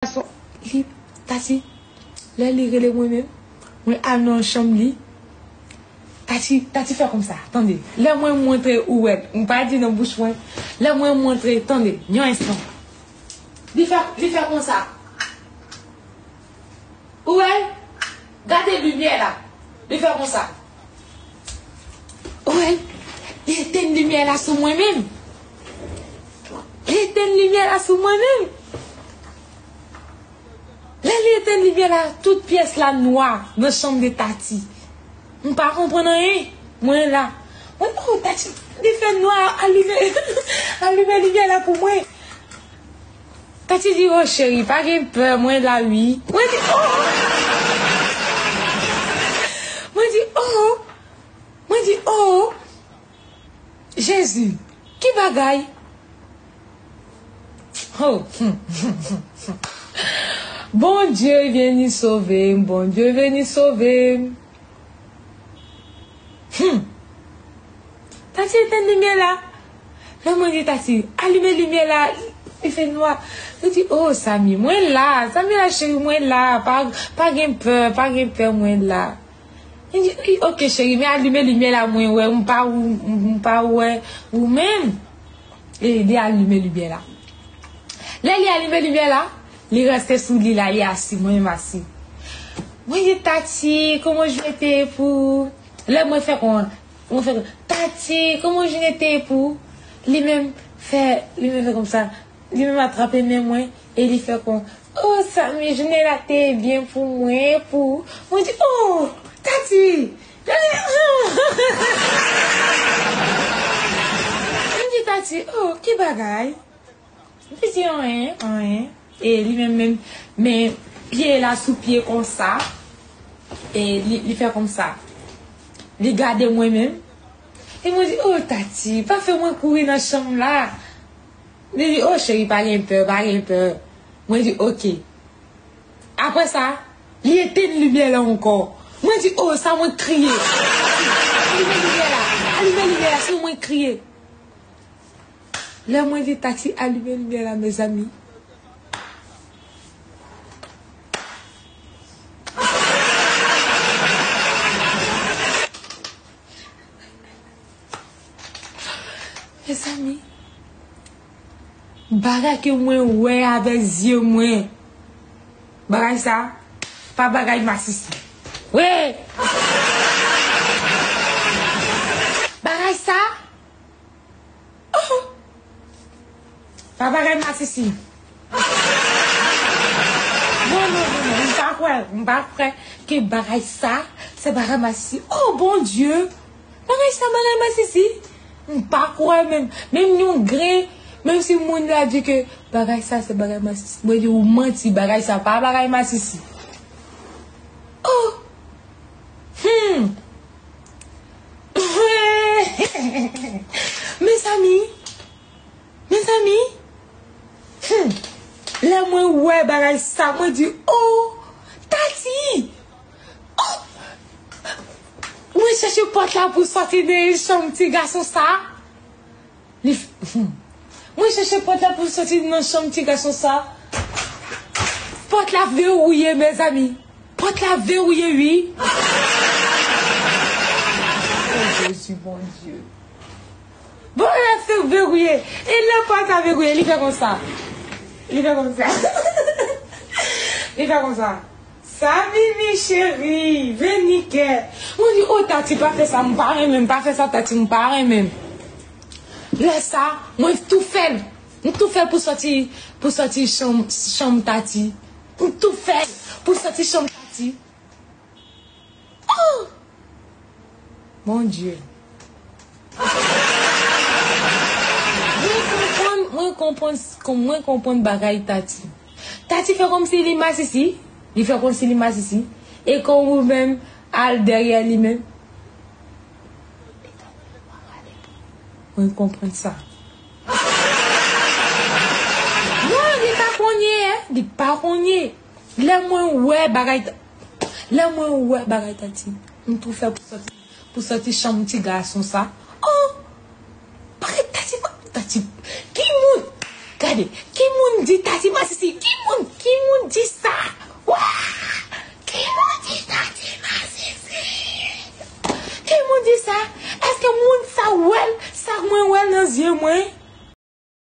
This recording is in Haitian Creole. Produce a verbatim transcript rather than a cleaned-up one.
gason, li, Tati, lè li rele mwen menm, mwen al nan chanm li. Tati, Tati fè konsa, tande. Lè mwen montre ou wè, m pa di nan bouch mwen. Lè mwen montre, tande, yon enstan. Li fè, li fè konsa. Ou wè? Gade limyè la. Li fè konsa. Ou wè? Li etenn limyè la sou mwen menm. Li etenn limyè la sou mwen menm. Lè li etenn limyè la, tout pyès la nwa nan chanm de Tati. M pa konprann anyen. Mwen la. Mwen, oh, Tati, li fè nwa, alime, alime limyè la pou mwen. Tati di, "Oh, cheri, pa gen pè, mwen la, wi." Mwen di, "Oh!" Mwen di, "Oh!" Mwen di, "Oh! Jezi, ki bagay?" Oh! Bondye vini sove m, Bondye vini sove m. Hmm. Tati etenn limyè la. Lè mwen di Tati, "Alime limyè la, li fè nwa." Li di, "Oh, Samy, mwen la. Samy la, cheri, mwen la. Pa, pa gen pè, pa gen pè, mwen la." Li di, "Wi, oke, cheri, men alime limyè la, mwen wè, m pa, m pa wè ou menm." E li alime limyè la. Lè li alime limyè la, li rete sou li la, li asi, mwen menm asi. Mwen di, "Tati, comment je vais pour?" Lè mwen fè kon, mwen fè kon, "Tati, comment je vais pour?" Li menm fè, li menm fè konsa. Li menm atrape men mwen e li fè kon, "Oh, Samy, jounen la te byen pou mwen, pou." Mwen di, "Oh, Tati!" Mwen di, "Tati, oh, ki bagay?" Li di, "Anyen, anyen." E li menm, menm, men pye la sou pye konsa. E li, li fè konsa. Li gade mwen menm. E mwen di, "Oh, Tati, pa fè mwen kouri nan chanm la." Li di, "Oh, cheri, pa gen pè, pa gen pè." Mwen di, "Oke." Apre sa, li etenn limyè la ankò. Mwen di, "Oh, sa mwen kriye." Alime limyè la. Alime limyè la, se mwen kriye. Lè mwen di Tati alime limyè la, mezanmi. Mezanmi, bagay ke mwen wè avèk zye mwen, bagay sa, pa bagay masisi. Wi! Bagay sa, oh! Pa bagay masisi. Non, non, non, non, m pa kwè, m pa kwè ke bagay sa, se bagay masisi. Oh, Bondye! Bagay sa, bagay masisi. M pa kwè menm. Menm yon grenn, menm si moun la di ke bagay sa, se bagay masisi. Mwen di ou manti, bagay sa, pa bagay masisi. Oh! Hmm! Mezanmi, mezanmi, hmm, lè mwen wè bagay sa, mwen di, "Oh, Tati! Oh!" Mwen chèche pòt la pou sòti de chanm ti gason sa. Li f-, hmm. Mwen chèche pòt la pou sòti nan chanm ti gason sa. Pòt la verrouye, mezanmi. Pòt la verrouye, wi. Oh, Jezi, Bondye. Bon, la se verrouye. E lè pòt la verrouye, li fè konsa. Li fè konsa. Li fè konsa. Sa, Mimi cheri, vini kè. Mwen di, "Oh, Tati, pa fè sa, m pa renmen, m pa fè sa, Tati, m pa renmen." Lè sa, mwen tou fè l. M tou fè l pou sòti, pou sòti chanm, chanm Tati. M tou fè l pou sòti chanm Tati. Oh! Bondye. Mwen konprann, mwen konprann, mwen konprann bagay Tati. Tati fè kòmsi li masisi, li fè kòmsi li masisi. E kon ou menm, al dèyè li menm. Mwen konprann sa. Non, li pa konnen, li pa konnen. Lè mwen wè bagay, lè mwen wè bagay Tati, m tou fè pou sòti, pou sòti chanm ti gason sa. Oh! Bagay Tati, Tati, ki moun, gade, ki moun Di Tati Masisi, ki moun, ki moun di sa? Wa! Ki moun di Tati Masisi? Ki moun di sa? Èske moun sa wè l, sa mwen wè l nan zye mwen?